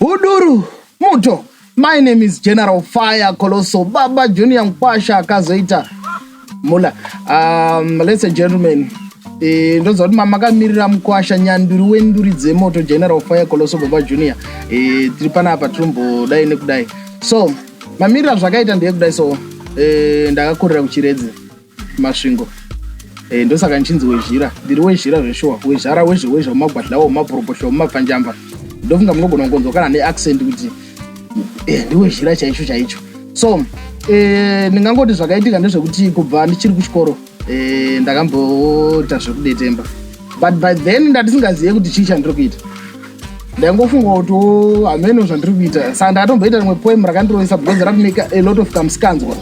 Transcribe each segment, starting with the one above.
Huduru Muto. My name is General Fire Colosso Baba Junior Mkwasha akazoita mula. Ladies and gentlemen, ndoziva kuti makamirira Mkwasha nyanduri wenduri dzemoto General Fire Colosso Baba Junior. Tiri panapa tirimbodai nekudai. So mamirira zvakaita ndeyekudai so ndakakurira kuChiredzi Masvingo. Ndosaka nchinzi wezhira, ndiri wezhira zveshuwa, wezhara wezhewezha wemagwadla wemabhoroposho wemapfanjamba. Ndofunga munogona kungonzwa kana neaccent kuti ndiwezhira chaicho chaicho. So ndingangoti zvakaitika ndezvekuti kubva ndichiri kuchikoro ndakamboita zvekudetemba, but by then ndatisingazive kuti chii chandiri kuita. Ndaingofunga kuti hameno zvandiri kuita. Saka ndakatomboita rimwe poem rakandirovesa because rakumake a lot of kamusikanzwa,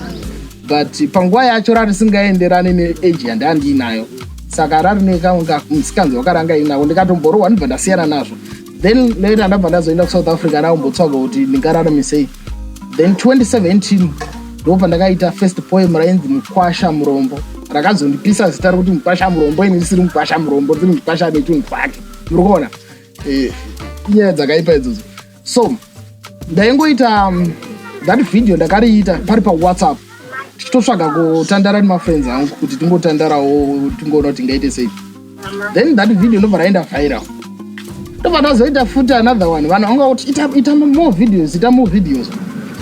but panguva yacho rarisingaenderani neage yandandiinayo, saka rarine kamusikanzwa karanga inako. Ndikatomborohwa, ndibva ndasiyana nazvo. Then later ndabva ndazoenda kuSouth Africa, ndakumbotsvaga kuti ndingararame sei. Then 2017 ndobva ndakaita first poem rainzi Mukwasha Murombo, rakazondipisa zita rekuti Mukwasha Murombo. Ini ndisiri Mukwasha Murombo, ndiri Mukwasha netunhu twake. Muri kuona inyaya dzakaipa idzodzo. So ndaingoita that video ndakariita pari paWhatsApp, tichitotsvaga kutandara nemafriends angu kuti tingotandarawo, tingoona kuti tingaite sei. Then that video ndobva raenda viral. Ndobva ndazoita futi another one. Vanhu vanga kuti ita more videos, ita more videos.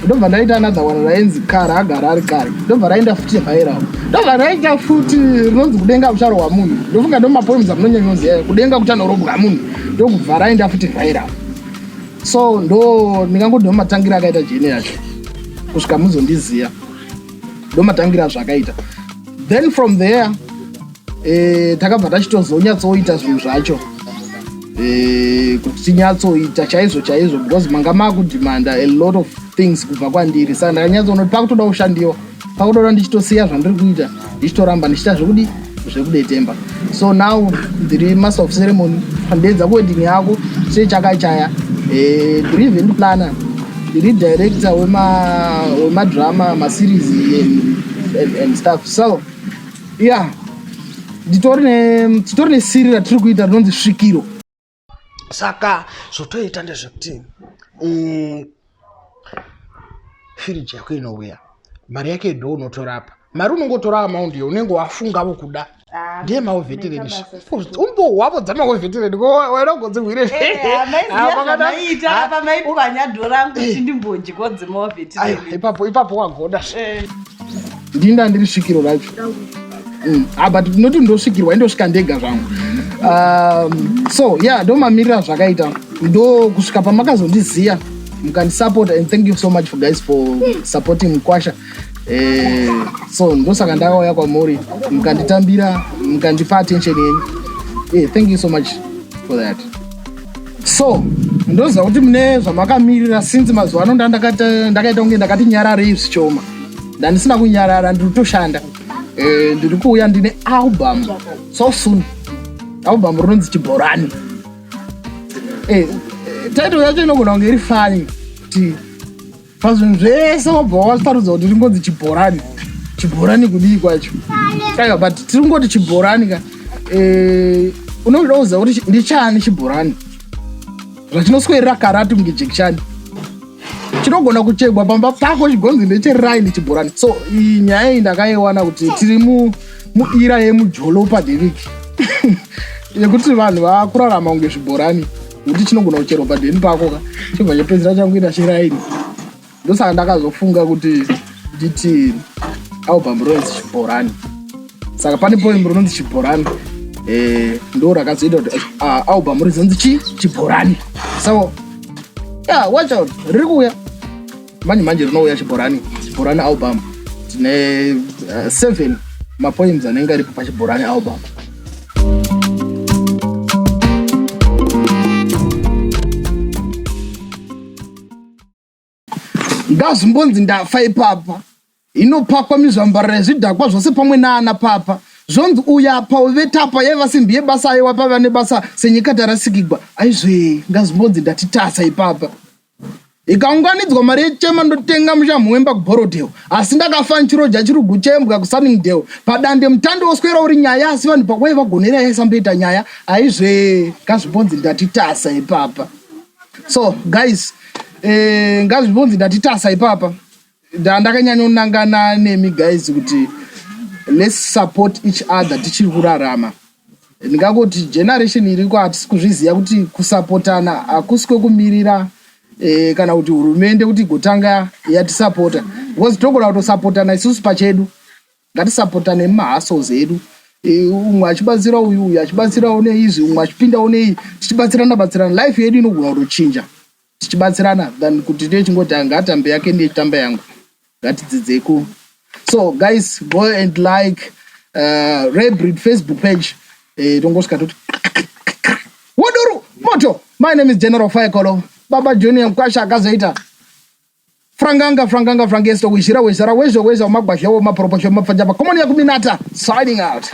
Ndobva ndaita another one rainzi Kare Agara Ari Kare, ndobva raenda futi viral. Ndobva ndaita futi rinonzi Kudenga Kucharwa Munhu. Ndofunga ndo mapoems amunonyanyoziva, Kudenga Kuchanorobwa Munhu, ndokubva raenda futi viral. So ndo ndingangoti ndo matangira akaita journey yacho kusvika muzondiziya, ndo matangira zvakaita. Then from there takabva tachitozonyatsoita zvinhu zvacho kuti tinyatsoita chaizvo chaizvo, because manga makudhimanda a lot of things kubva kwandiri. Saka ndakanyatsoona kuti pakutoda kushandiwa, pakutoda ndichitosiya zvandiri kuita, ndichitoramba ndichiita zvekudi zvekudetemba. So now ndiri master of ceremony, ndedza kuwedding yako sechakachaya, ndiri event planner, ndiri director wemadrama, maseries and stuff. So yeah, titori nesiri ratiri kuita rinonzi Svikiro. Saka zvotoita ndezvekuti firiji yako inouya, mari yake ndo unotorapa mari, unongotora amount yaunenge wafungavo kuda. Ah, Ndiye maovetereni. maita basa. Umbohwavo dzamaovetereni wainogodzihwire. Maita apa maipwanya dhora rangu kuti ndimbodyo dzemaovetereni. Ipapo ipapo wagoda. Ndinda ndiri svikiro racho. Ah, but noti ndosvikirwa, indosvika ndega zvangu. So yeah, ndo mamirira zvakaita, ndo kusvika pamakazondiziya mukandisapota, and thank you so much for guys for supporting Mukwasha. So ndosaka ndakauya kwamuri, mukanditambira, mukandipa attention yenyu. Thank you so much for that. So ndoziva kuti mune zvamakamirira since mazuva ano ndakaita kunge ndakati nyararei zvichoma. Ndandisina kunyarara, ndiri kutoshanda. Ndiri kuuya ndine album so soon, album rinonzi Chibhorani. Title yacho inogona kunge iri funny kuti pazvinhu zvese wabva wasarudza kuti ringonzi Chibhorani. Chibhorani kudii kwacho? Aiwa, but tiri kungoti Chibhorani ka. Unoda kuziva kuti ndichani chibhorani zvachinoswerera karati kunge jekishani, chinogona kuchegwa pamba pako chigonzi ndecheraini, chibhorani. So iyi nyaya iyi ndakaiwana kuti tiri muira yemujolo pandemic, yekuti vanhu vakurarama kunge zvibhorani, kuti chinogona kucherwa padheni pako ka, chibva chepedzera changuita cheraini. Ndosaka ndakazofunga kuti nditi album rinonzi Chibhorani. Saka pane poem rinonzi Chibhorani, ndo rakazoita kuti album rizonzi chi Chibhorani. So yeah, watch out, riri kuuya manje manje, rinouya Chibhorani, Chibhorani album. Tine 7 mapoems anenge aripo paChibhorani album. Ngazvimbonzi ndafa ipapa, inopakwa mizvambarara yezvidhakwa zvose pamwe naana papa. Zvonzi uyu apa uvetapa yaiva simbi yebasa, aiwa paiva nebasa senyika tarasikigwa. Aizve, ngazvimbonzi ndatitasa ipapa, ikaunganidzwa mari yechema, ndotenga mushamhu wemba kuBorrowdale. Asi ndakafa nchiroja chirugu chembwa kuSunningdale, padande mutande woswera uri nyaya. Asi vanhu pakwaivagonera yaisamboita nyaya. Aizve, ngazvimbonzi ndatitasa ipapa. So guys, Ngazvibvunzi ndatitasa ipapa. Ndakanyanyonangana nemi guys kuti let's support each other tichiri kurarama. Ndingangoti generation iriko hatisi kuzviziva kuti kusapotana hakusi kwekumirira kana kuti hurumende kuti igotanga yatisapota, because togona kutosapotana isusu pachedu. Ngatisapotane mumahustles edu. Umwe achibatsira uyu, uyu achibatsirawo neizvi, umwe achipindawo nei, tichibatsirana batsirana, life yedu inogona kutochinja tichibatsirana than kuti tichingoti ngatambe yake ndiye yangu. Ngatidzidzei ku. So guys, go and like Rebreed Facebook page. Tongosvika toti woduru moto. My name is General Firecolo, Baba Junior Mkwasha akazoita franganga franganga frangesto wizhira wezhara wezho wezha wamagwazha wamaproposho mapfanjapa komoni yakuminata, signing out.